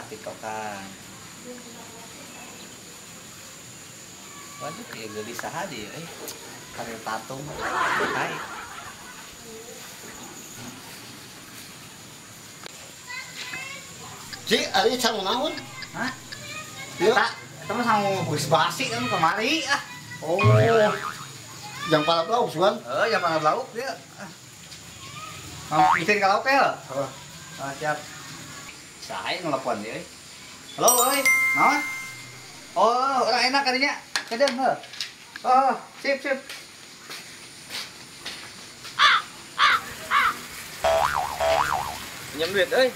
TikTokan. Waduh, ya geulis saha deui euy. Karya tatung. Hai. Ci, ari sangu naon? Hah? Eta, eta mah sangu geus basi kan kamari ah. Oh. Yang palap lauk sugan? Heeh, yang palap lauk dia. Mau bikin ka lauk ya? Heeh. Ah, siap. Sae ngelepon dia. Halo, euy. Naon? Oh, orang enak kadinya. Kedeung heuh. Oh, sip, sip. Pinjam duit euy.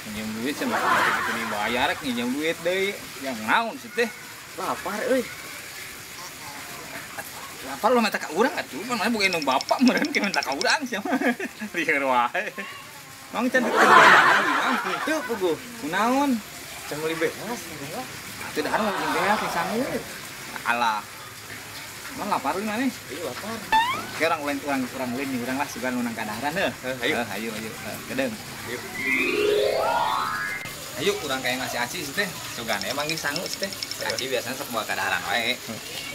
Pinjam duit sama gitu dibayar rek nginjem duit deui. Yang naon sih teh? Lapar euy. Lapar lo minta ka urang atuh, mana boga indung bapak meureun ke minta ka urang sia mah. Lieur wae. Mang can teu dahar imang kitu puguh. Kunaon? Can meuli beas kumaha? Teu dahar mah beas yang sangu. Alah. Mang lapar lu maneh? Iya lapar. Ke urang lain urang lain urang lah sugan menang kadaharan heuh. Ayo ayo ayo. Kedeung. Ayo. Ayo urang kayak ngasih aci sih teh. Sugan emang geus sangu sih teh. Aci biasanya sok bawa kadaharan wae.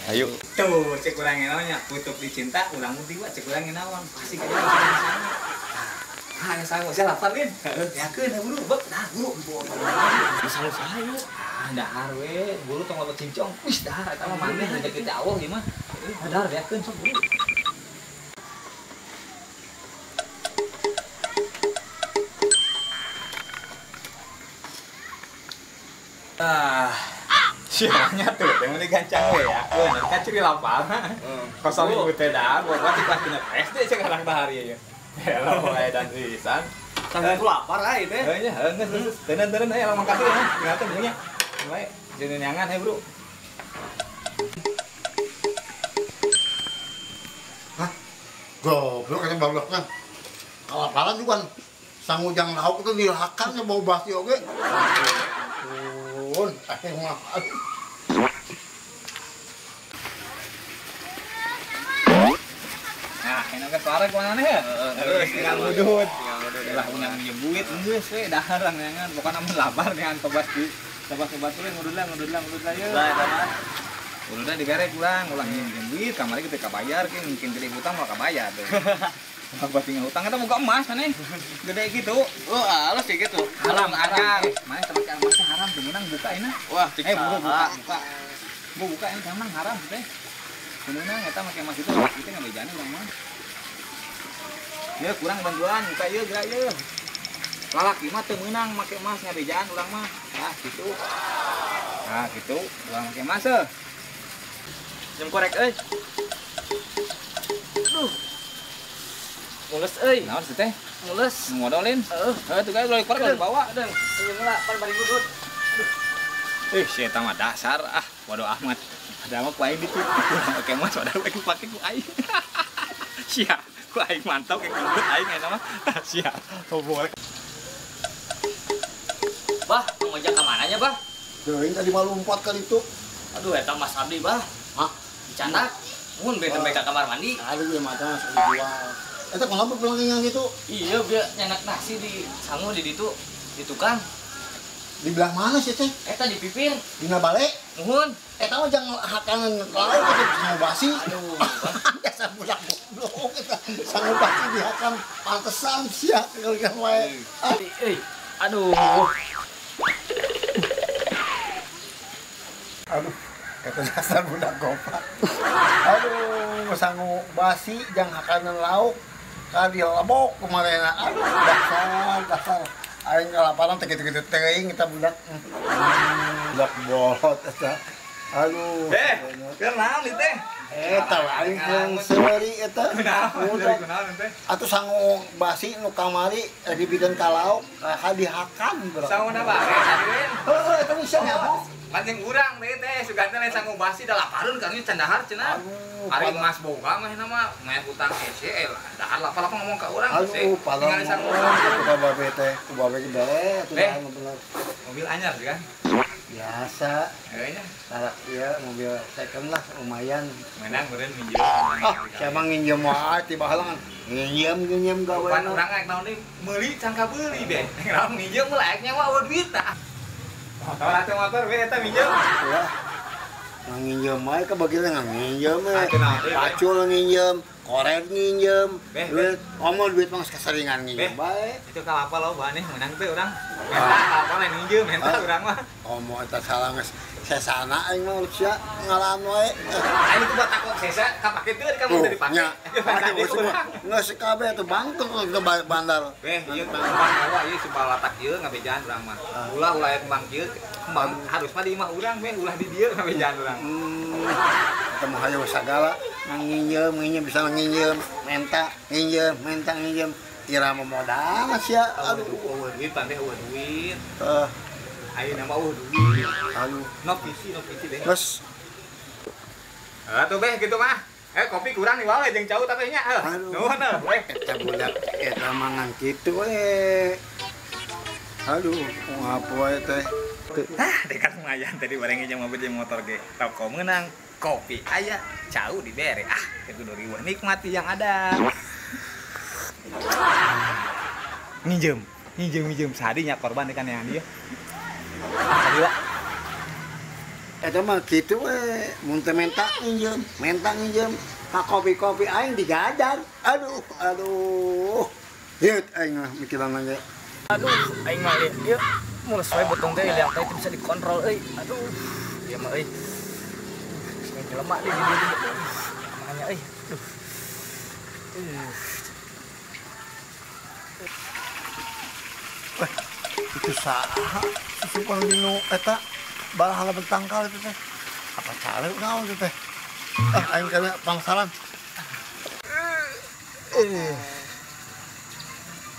Ayo. Tuh, cek urang naonnya, kutub dicinta urang mah cek urang naon. Pasti ka dia sangu. Ah, yang sangu sia lapar lin. Yakeun buru, bek dah buru. Sangu saha ieu? Ah, dahar we, buru tong loba cincong. Wis dahar eta mah maneh rezeki teh Allah ieu mah. Dahar yakeun sok buru. Ah, sianya tuh, yang ini gancang we ya. Bener kan ciri lapar. Kosong ibu teh dah, buat buat kelas genep SD sekarang dahar ieu. Hello, aya dan pisan. Sangu lapar ai teh. Heuh nya, heuh geus geus. Teuneun-teuneun aya lamun kasih ya. Tinggal teh nya. Mulai jeung neangan he, Bro. Hah? Goblok eta bablokna. Kalaparan juga sangu jang lauk itu dilakan bau basi oge. Ampun, aing mah. Nah, enak kan suara kemana ya? Terus tinggal ngudut. Lah unang nyebut geus we dahar neangan. Pokona mun lapar neangan tobas di tobas-tobas we ngudut lah ngudut lah ngudut lah ye. Ngudutna dibere kurang, ulah nyieun duit kamari kita kabayar ke mungkin gede hutang mah kabayar tuh. Apa tinggal hutang eta boga emas maneh. Gede gitu. Oh, halus kayak gitu. Haram anyar. Maneh teh make emasnya haram teu meunang buka ini. Wah, buru buka, buka. Bu buka ini teu meunang haram teh. Teu meunang eta make emas itu itu ngabejana urang mah. Ya kurang bantuan buka ieu geura ieu. Lalaki mah teu meunang make emas ngabejaan urang mah. Nah, gitu. Nah, gitu. Urang make emas heuh. Jam korek euy. Aduh. Mules euy. Naon sih teh? Mules. Modolin. Heeh. Heuh tuh guys, korek udah dibawa. Deung. Tunggu lah, pan bari ngudut. Ih, si eta mah dasar ah, bodo amat. Ada mah ku aing ditipu. Make emas padahal aing pake ku aing. Sia, ku aing mantau kayak ngudut aing eta mah. Sia, boleh. Bah, mau ngajak ka mananya, Bah? Teuing tadi mah lompat ka ditu. Aduh, eta Mas Abdi, Bah. Hah? Dicandak. Mun bete ka kamar mandi. Aduh, ieu mah tah dijual. Eta kunaon pulang yang gitu? Iya, biar nyenak nasi di sangu di ditu, di tukang. Di belah mana sih teh? Eta di pipir. Dina bale? Nuhun. Eta mah jangan hakanan lauk itu sangu basi. Aduh, biasa budak goblok eta. Sangu basi dihakan pantesan sia keukeun wae. Euy, aduh. Aduh, eta dasar budak gopak. Aduh, sangu basi jang hakanan lauk. Ka dilebok kumarena. Aduh, dasar dasar. Aing kalaparan teh kitu-kitu teuing eta budak. Budak bolot eta. Aduh. Keur naon ieu teh? Eta we aing keur seuri eta. Kunaon teh? Atuh sangu basi nu kamari dibikeun ka lauk, ka dihakan bro. Sanguna bae tadi. Heuh, eta bisa nyaho. Pancing urang teh teh sugan teh lain sangu basi da laparun kan can dahar cenah. Ari emas boga mah mah meh hutang hese dahar lapar-lapar ngomong ka urang hese. Aduh, tinggal sangu. Ku babe teh, ku babe ge bae atuh dahar mah bener. Mobil anyar sih kan? Biasa. Kayaknya. Tarak ieu mobil second lah lumayan. Menang meureun minjem. Ah, siapa nginjem wae tiba halangan. Nginjem gawe. Pan urang rek naon deui meuli can kabeuli be. Naon nginjem mah laek nyawa eueuh duit tah. Motor atuh motor we eta minjem. Ya. Nginjem wae ka bagian nginjem we. Pacul nginjem, koret nginjem. Duit omol duit mah keseringan nginjem bae. Itu kalapa loba nih menang teh urang. Menta kalapa lain nginjem, menta urang mah. Omo eta salah geus sesana aing mah sia ngalaan wae. Aing itu batakok sesa kapake teu kamu teu dipake. Geus kabeh teh bangkrut ke bandar. Beh, ieu kembang ewa ieu sibalatak ieu ngabejaan urang mah. Ulah ulah aya kembang kieu, kembang harus mah di imah urang beh, ulah di dieu ngabejaan urang. Eta mah hayo sagala nginjem, nginjem bisa nginjem, menta nginjem, menta nginjem. Ira mah modal sia. Aduh, eueuh duit teh eueuh duit. Heeh. Ayeuna mah eueuh duit. Aduh, no visi deh. Terus atuh beh kitu mah. Kopi kurang nih wae jeung cau tapi nya. Nuhun heuh. Eta budak eta mangan kitu we. Aduh, ngapo wae teh. Hah, dekat lumayan tadi bareng jeung mobil jeung motor ge. Rokok meunang, kopi aya, cau dibere. Ah, teu kudu riweuh, nikmati yang ada. Nginjem, nginjem, nginjem sadinya korban ikan yang dia. Ah, tadi wak. Eta mah kitu we, mun teu menta nginjem, menta nginjem, ka kopi-kopi aing digajar. Aduh, aduh. Hieut aing mah mikiran ge. Aduh, aing mah ieu mules wae botong teh liang teh bisa dikontrol euy. Aduh, ieu mah euy. Sing jelema di dieu. Makanya euy. Aduh. Wah, itu saha susupan dinu eta balahala bertangkal itu teh. Apa cale naon itu teh? Ah, aing kana pangsaran.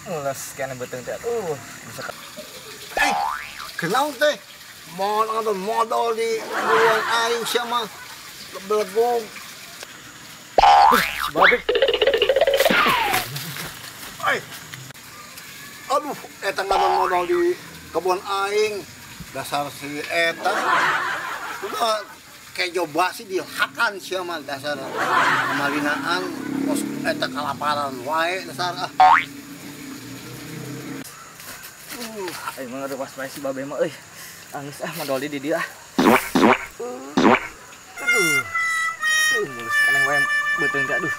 Mules kana beuteung teh. Aduh, bisa kenaon teh? Modal modal di bulan aing sia mah belegong. Si babe. Ai. Aduh, eta ngadon modal di kebun aing. Dasar si eta. Udah kejo basi dihakan sia mah dasar kemalinaan kos eta kalaparan wae dasar ah. Aing mah ngarupas wae si babe mah euy. Anggeus ah modal di dieu ah. Aduh. Mulus keneh wae beuteung teh aduh.